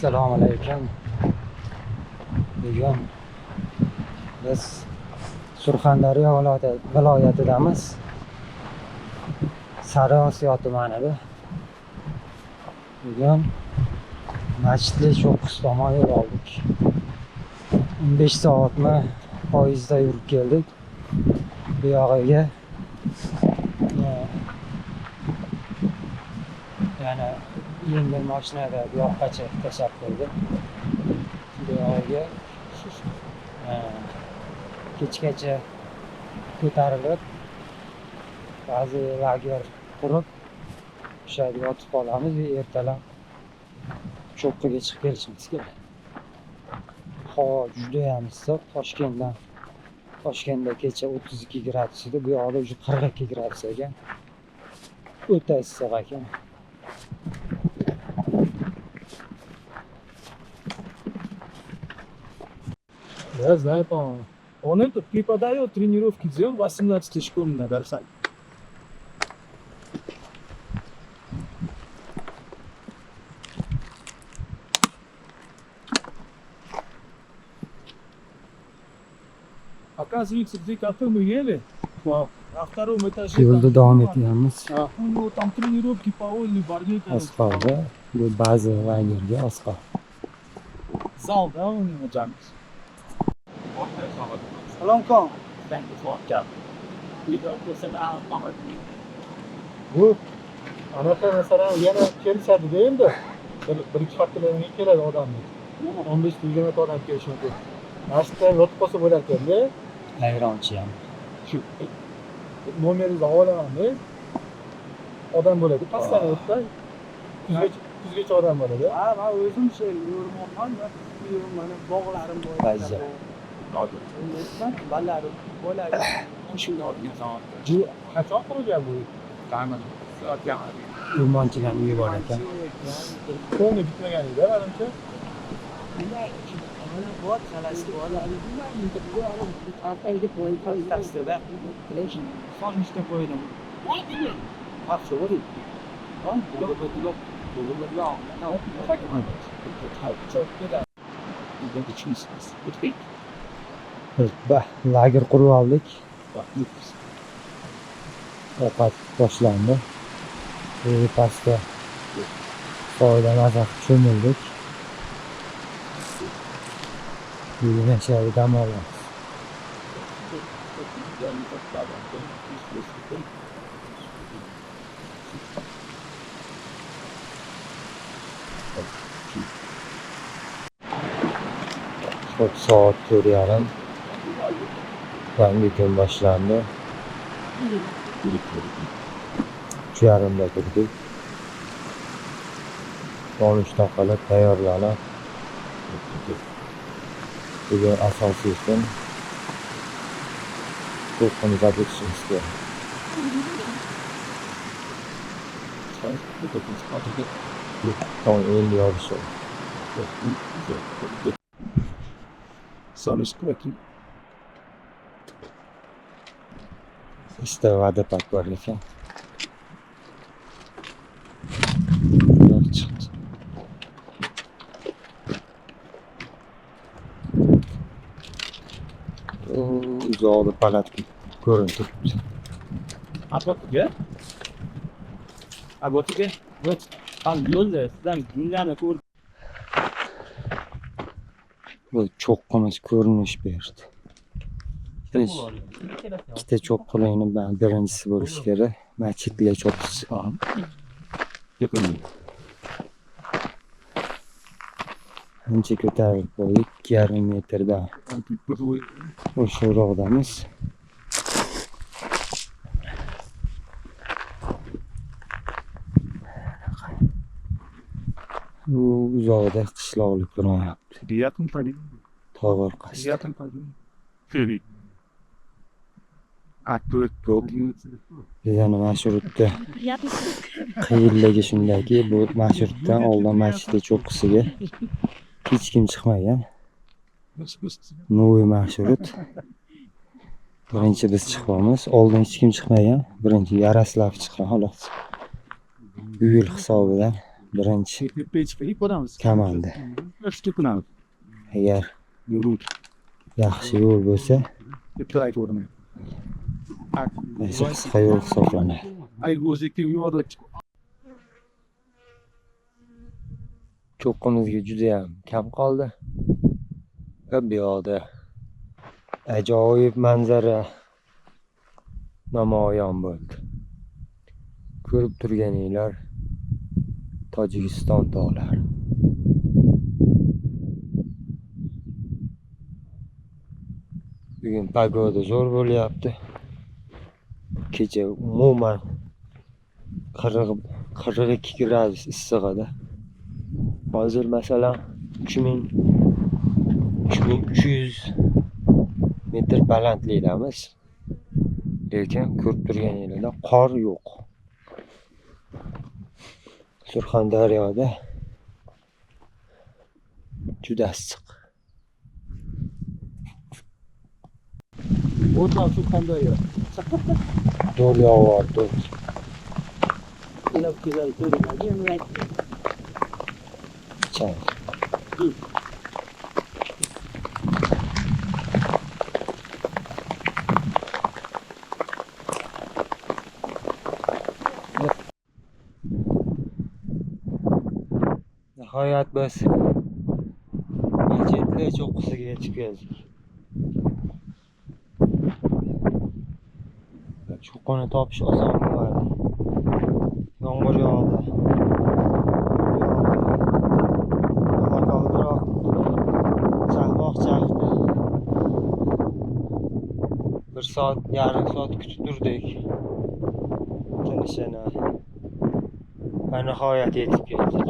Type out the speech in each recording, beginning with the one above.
Assalomu alaykum. Bugun biz Surxondaryo viloyatidamiz. Sariosiyo tumanida. Bugun Masjidli cho'qqisi tomon yo'l oldik. 15 soatmi poyezdda yurib keldik. Bu yog'iga yana yengil mashinada bu yoqqacha tashlab qo'ydi. Bu yog'iga kechgacha ko'tarilib, ba'zi lager qurib, o'sha yerda yotib qolamiz va ertalab cho'qqiga chiqib kelishimiz kerak. Havo judayam issiq. Toshkentda kecha 32 gradus edi, bu yoqda уже 42 gradus ekan. O'ta issiq ekan. Я знаю, по-моему. Он это преподает тренировки делал в 18 школе на Дарсале. Оказывается, где кафе мы ели, на втором этаже. Yo'lda там davom диван. etyapmiz. У него там тренировки по вольной борьбе, короче. Oz qoldi. Bu ba'zi lagerga oz qoldi. Зал, да, у него там? Salom. Bu anaqa masalan yana kelishadida endi bir ikki haftadan keyin keladi odamlar, 15-20 ta odam kelishi mumkin. Mana shu yerda ham yotib qolsa bo'lar ekanda. Ayronchi ham. Shu nomeringizni olamanda odam bo'ladi pastdan o'tda, 100gacha odam bo'ladi. Ha, man o'zim shu yurmoqman va uyim, mana bog'larim bor. Bazza. Bolalarim, bolalarim. Bu qachon qurilgan bu? O'rmonchilarning uyi bor ekan. Полный bitmagan edi manimcha. Bor, xalasi bor. Biz lager qurib oldik. Ovqat boshlandi. Pastda soyda maza qilib cho'mildik. Bugun o'sha yerda dam olamiz. Xo'p, soat 4:30. Yangi kun boshlandi. 3:30da turdik. Nonushta qilib tayyorlanib, bugun asosiy kun cho'qqini zabt etishimiz kerak. Tong endi yorishadi. Pastda vodopad bor ekan. Yo'l chiqdi. Uzoqda palatka ko'rinib turibdi. Atrofiga. Agotiga. Ham yo'lda sizdan gullarni ko'rib Bu cho'qqimiz ko'rinish berdi. Biz ikkita cho'qqilikni birinchisi bo'lishi kerak. Masjidli cho'qqisi. Ancha ko'tarilib qo'ydik, 2,5 metrdan oshiqroqdamiz. U uzoqda qishloqlik ko'rinyapti. Tog' orqasida. Bizani marshrutda qiyinligi shundaki, bu marshrutdan oldin masjidli cho'qqisiga hech kim chiqmagan. Новый marshrut. Birinchi biz chiqyapmiz. Oldin hech kim chiqmagan. Birinchi Yaroslav chiqqan xolos. Yo'l hisobidan Birinchi Tepaga chiqib ko'ramiz. komanda. Ko'ramiz. Agar yaxshi yo'l bo'lsa, Tepaga ko'rinadi. esa qisqa yo'l hisoblanadi. Ay o'ziki yo'lda Cho'qqimizga judayam kam qoldi. Va bu yoqda ajoyib manzara namoyon bo'ldi. Ko'rib turganinglar Tojikiston tog'lari. Bugun погода zo'r bo'lyapti. Kecha umuman 40 42 gradus issiq edi. Hozir masalan 3000 3300 metr balandlikdamiz. Lekin ko'rib turganinglarda qor yo'q. Surxondaryoda juda issiq. O'tlar Surxondaryo. Do'l yog'yapti, do'l. Ilab güzel görünüyor. Chay. Nihoyat biz Mechetli cho'qqisiga yetib keldik. Cho'qqini topish oson bo'lmadi. Yomg'ir yog'di. Yomg'ir yog'di. Chaqmoq chaqdi. 1 soat, yarim soat kutib turdik. Tinishini. Va nihoyat yetib keldik.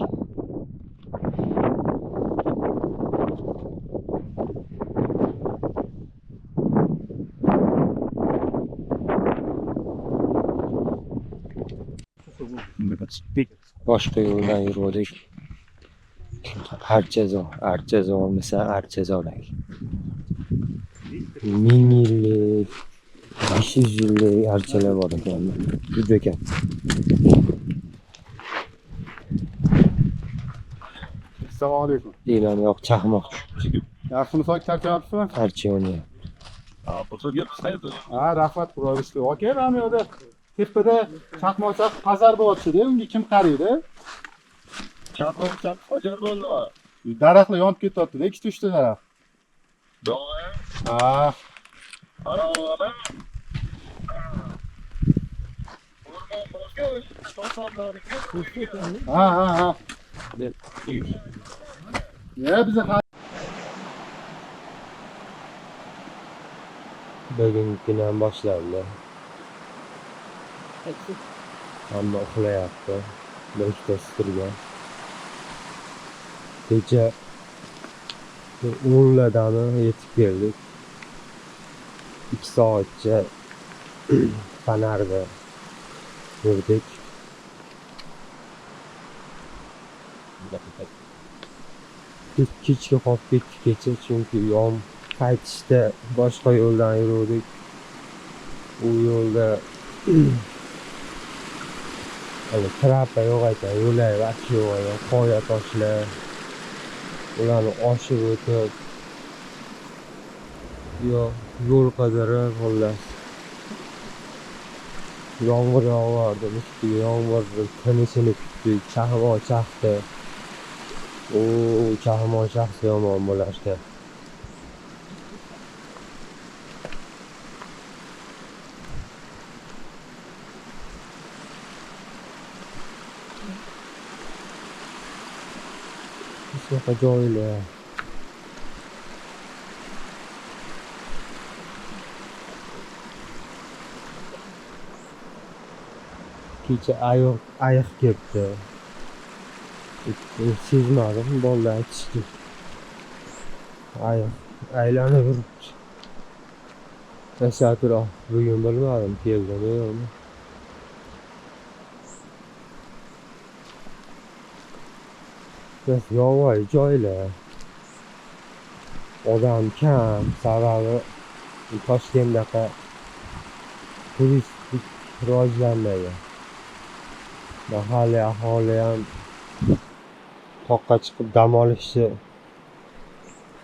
Boshqa yo'ldan yurdik. Archazor, Archazormisa, Archazor ekan. 1000 yillik, 500 yillik archalar bor ekan. Juda katta. Assalomu alaykum. Deyman yo'q, chaqmoq tushibdi. Yaxshimi, charchayapsizmi? Archa yonyapti. Ha, rahmat, Xudoga shukr. Aka, mana bu yerda tepada chaqmoq chaqib pazar bo'lyapti-da, unga kim qaraydi? Chaqmoq chaqib fajar bo'ldi. Daraxtlar yonib ketyapti-da, ikkita uchta daraxt. Ha. Ana. Ha. Ya biza Bugungi kun ham boshlandi. Hamma uxlayapti. Bir ikkitasi turgan. Kecha o'nlardami yetib keldik. 2 soatcha fonarda yurdik. Kechga qolib ketdik kecha, chunki yon qaytishda boshqa yo'ldan yuruvdik. U yo'lda hali trappa yo'q ekan, yo'lak вообще yo'q ekan, qoya toshlar. Ularni oshib o'tib, yo yo'l qidirib, xullas. Yomg'ir yog'ardi, ustiga yomg'ir tinishini kutdik, chaqmoq chaqdi. O, chaqmoq chaqsa yomon bo'lardi. Shunaqa joylar. Kecha ayiq kelibdi. Sezmadim, bolalar aytishdi. Ayiq aylanib yuribdi. Atrof bugun bilmadim keldimi yo'qmi. Biz yovvoyi joylar. Odam kam, sababi Toshkentdaqa turistik rivojlanmagan. Mahalliy aholi ham Toqqa chiqib dam olishi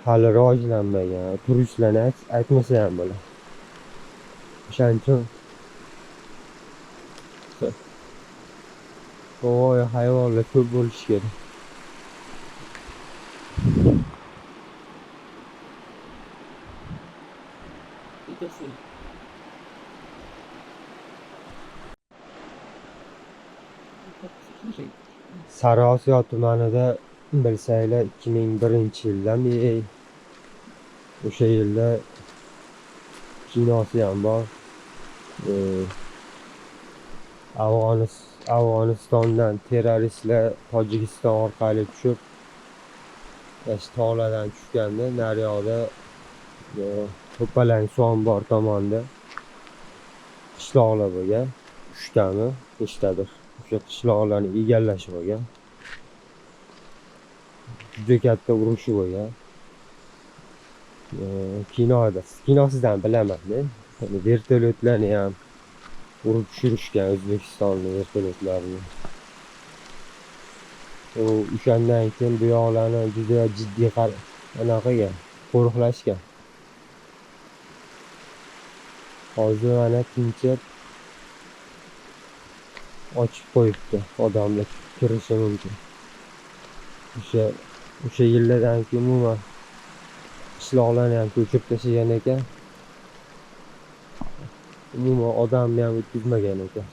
hali rivojlanmagan. Turistlarni aytmasa ham bo'ladi. O'shaning uchun yovvoyi hayvonlar ko'p bo'lishi kerak. Bittasi. Sariosiyo tumanida bilsanglar 2001-yildan o'sha yilda kinosi ham bor. Afg'onistondan terroristlar Tojikiston orqali tushib, shu tog'lardan tushganda naryoqda To'palang Suonbor tomonda qishloqlar bo'lgan. Uchtami, nechtadir. O'sha qishloqlarni egallashib olgan. Juda katta urushi bo'lgan. Kinoda, kinosidan bilaman-da. Ya'ni vertolyotlarni ham urib tushirishgan O'zbekistonning vertolyotlarini. U o'shandan keyin bu yoqlarni juda jiddiy anaqa qilgan, qo'riqlashgan. Hozir mana tinchib ochib qo'yibdi, odamlar kirishi mumkin. O'sha yillardan keyin umuman qishloqlarni ham ko'chirib tashlagan ekan. Umuman odamni ham o'tkazmagan ekan.